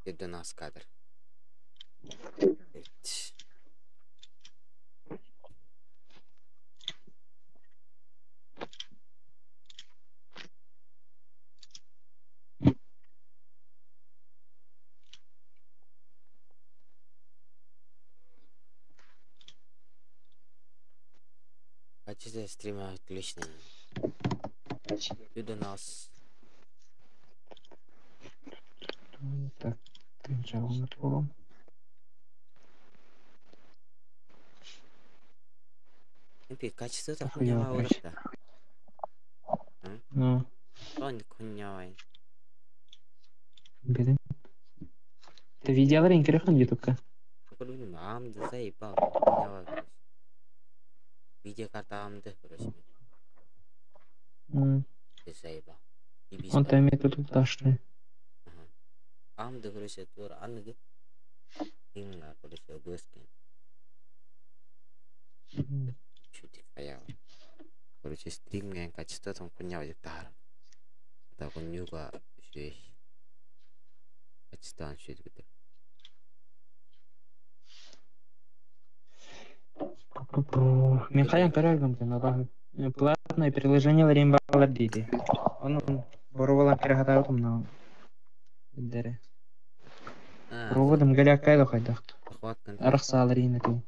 Ирдэнаас кадр. Качество стрима отличное. Юдонас. Так, тынчалын буолуом. Качество Охуела, хуйня короче. да. Ну, Он хуйня. Блин. Ты видеолар интересно ютубка? AMD заебал. Хуйня, короче. Видеокарта AMD, короче. Ты заебал. Он там и тут ташны. AMD, короче, тур аныгы. Инга, короче, OBS Чуть хаяло. Короче, стримген качество там хуйня деп тахар. Так хуйнюга үчүгэй. Качество үчүгэй бүтэр. Мин хайан көрөргүм абаһы. Платное приложение балар диди. Onun боруолан кэрэхатаабытым на дere. А, Проводом галяккайда хайдахт. захват контента. Арах саалар иинати.